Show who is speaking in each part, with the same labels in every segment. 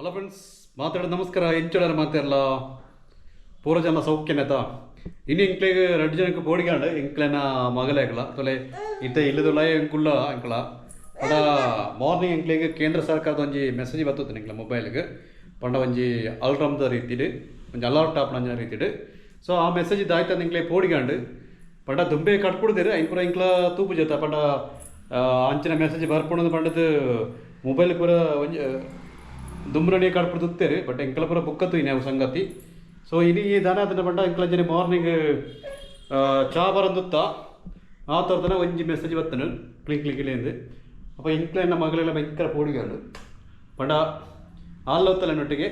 Speaker 1: Hello friends, ಮಾತಾಡ ನಮಸ್ಕಾರ. ಎಂಚೊಡರ ಮಾತಾಡಲ? ಪೂರ ಜನ ಸೌಖ್ಯನೇತ? ಇನ್ನು ಎಂಕ್ಲೆಗ್ ರಡ್ಡ್ ಜನಕ್ಕೆ ಪೋಡಿಗಾಂಡ್. ಎಂಕ್ಲೆನ ಮಗಲೇಗ್ಲ ತೊಲೆ ಇತ್ತೆ ಇಲ್ಲದುಲ ಎಂಕುಲ್ಲ ಎಂಕ್ಲ. ಪಂಡ ಮಾರ್ನಿಂಗ್ ಎಂಕ್ಲೆಗ್ ಕೇಂದ್ರ ಸರ್ಕಾರದ ಒಂಜಿ ಮೆಸೇಜ್ ಬರ್ತದೆ ಎಂಕ್ಲ ಮೊಬೈಲ್ಗೆ. ಪಂಡ ಒಂಜಿ ಅಲ್ರಮ್ದ ರೀತಿಡ್, ಒಂಜಿ ಅಲರ್ಟ್ ಆಪುನ ರೀತಿಡ್. ಸೊ ಆ ಮೆಸೇಜ್ ದಾಯ್ತ ಎಂಕ್ಲೆ ಪೋಡಿಗಾಂಡ್. ಪಂಡ ದುಂಬೆ ಕಟ್ಕೊಡ್ದೇರು, ಐನ್ ಪೂರ ಎಂಕ್ಲ ತೂಪು ಜೊತೆ. ಪಂಡ ಅಂಚಿನ ಮೆಸೇಜ್ ಬರ್ಪುಣದು ಪಂಡದು ಮೊಬೈಲ್ ಪೂರ ಒಂಜಿ ದುಂಬ್ರನೇ ಕಡ್ಪುಡುತ್ತೇರು. ಬಟ್ ಎಂಕ್ಲ ಪೂರ ಬುಕ್ಕ ತೂಯಿನ ಅವು ಸಂಗತಿ. ಸೊ ಇನಿ ದಾನ ಆತನ ಪಂಡ ಎಂಕ್ಲ ಅಂಚನೆ ಮಾರ್ನಿಂಗ್ ಚಾ ಬರಂದುತ್ತ ಆ ತರದನ ಒಂಜಿ ಮೆಸೇಜ್ ಬತ್ತನು, ಕ್ಲಿಕ್ ಕ್ಲಿಕ್ ಇಲ್ಲೇಂದು. ಅಪ್ಪ ಎಂಕ್ಲೆನ ಮಗಳೆಲ್ಲ ಭಯಂಕರ ಪೋಡಿಗಾಂಡು. ಪಂಡ ಆಲ್ಲೊತ್ತಲೆನೊಟ್ಟಿಗೆ.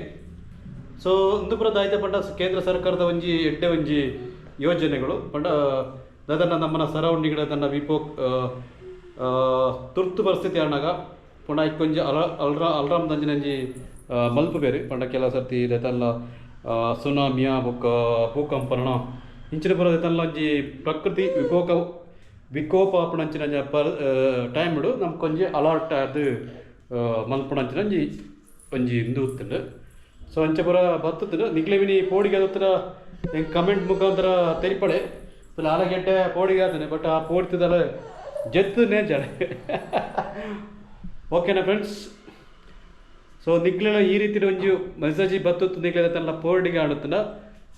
Speaker 1: ಸೊ ಒಂದು ಪೂರ ದಾಯ್ತ ಪಂಡ ಕೇಂದ್ರ ಸರ್ಕಾರದ ಒಂಜಿ ಎಡ್ಡೆ ಒಂಜಿ ಯೋಜನೆಗಳು. ಪಂಡ ದಾದನ್ನ ನಮ್ಮನ ಸರೌಂಡಿಂಗ್ ತನ್ನ ವಿಪೋ ತುರ್ತು ಪರಿಸ್ಥಿತಿ ಆನಾಗ ಪುನಃ ಐಕೊಂಜಿ ಅಲ ಅಲ್ರಾ ಅಲ್ರಾಮ್ ದಂಚಿನಂಜಿ ಮಲ್ಪು ಬೇರೆ. ಪಂಡ ಕೆಲವು ಸರ್ತಿ ದೆತಲ್ಲ ಸುನಾಮಿಯ ಬೊಕ್ಕ ಭೂಕಂಪನ ಇಂಚಿನ ಪೂರ ದೆತಲ್ಲ ಒಂಜಿ ಪ್ರಕೃತಿ ವಿಕೋಪ ಆಪುನಂಚಿನ ಪರ್ ಟೈಮ್ಡು ನಮ್ಕೊಂಜಿ ಅಲರ್ಟ್ ಆದ್ ಮಲ್ಪುನಂಚಿನ ಒಂಜಿ ಒಂಜಿ ಇಂದು ಉತ್ತುಂಡು. ಸೊ ಅಂಚ ಪೂರ ಬತ್ತುತ್ತುಂಡು. ನಿಕ್ಲೆ ಮಿನಿ ಪೋಡಿಗೆ ಹತ್ರ ಕಮೆಂಟ್ ಮುಖಾಂತರ ತೆರಿಪಡೆ. ಆಲಗೆಡ್ಡೆ ಪೋಡಿಗೆ ಆತನೆ, ಬಟ್ ಆ ಪೋಡ್ತಿದಲ್ಲ ಜೆತ್ತು ನೇಜಾಳೆ. ಓಕೆನಾ ಫ್ರೆಂಡ್ಸ್? ಸೊ ನಿಕ್ಲೆನ ಈ ರೀತಿ ಒಂಜಿ ಮೆಸೇಜ್ ಬತ್ತುತ್ತು, ನಿಕ್ಲೆ ತನ್ನ ಪೋರ್ಡಿಗೆ ಆಡುತ್ತನ,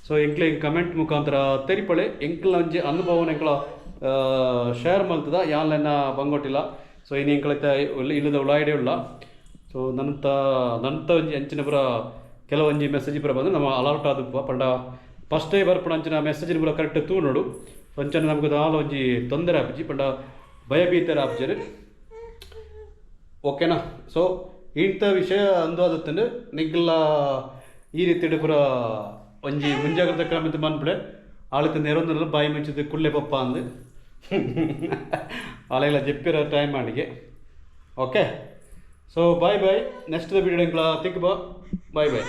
Speaker 1: ಸೊ ಎಂಕ್ಲೆ ಕಮೆಂಟ್ ಮುಖಾಂತರ ತೆರಿಪಳೆ. ಎಂಕ್ಲ ಒಂಜಿ ಅನುಭವನ ಎಂಕ್ಲ ಶೇರ್ ಮಲ್ತದ ಯಾನ್ಲೆನ ಬಂಗೊಟ್ಟಿಲ್ಲ. ಸೊ ಇನ್ನು ಎಂಕ್ಲ ಇಲ್ಲದ ಉಳಾಯಿಡೆ ಉಳ್ಳ. ಸೊ ನಂತ ನಂತ ಒಂಜಿ ಅಂಚಿನ ಪೂರ ಕೆಲವೊಂಜಿ ಮೆಸೇಜ್ ಪೂರ ಬಂದು ನಮ್ಮ ಅಲರ್ಟ್ ಆದುಪ್ಪ. ಪಂಡ ಫಸ್ಟೇ ಬರ್ಪುನ ಅಂಚಿನ ಮೆಸೇಜ್ ಪೂರ ಕರೆಕ್ಟ್ ತೂ ನೋಡು. ಅಂಚನೆ ನಮ್ಗೆ ದಾಲ ಒಂಜಿ ತೊಂದರೆ ಆಪುಜಿ, ಪಂಡ ಭಯಭೀತರ ಆಪುಜರು. ಓಕೆನಾ? ಸೊ ಇಂಥ ವಿಷಯ ಅಂದು ಆದತ್ತಂಡು. ನಿಗ್ಲ ಈ ರೀತಿ ಪೂರ ಒಂಜಿ ಮುಂಜಾಗ್ರತಾ ಕ್ರಮ ಮನ್ಪಡೆ. ಆಳಿತ ನೆರೊಂದು ಬಾಯಿ ಮುಚ್ಚಿದ್ದು ಕುಳ್ಳೆ ಪಪ್ಪ ಅಂದು ಆಳೆಲ್ಲ ಜಪ್ಪಿರೋ ಟೈಮ್ ಮಾಡಿಗೆ. Okay, so bye bye. Next video ಎಂಕ್ಲ ತಿಕ್ ಬಾ. Bye boy.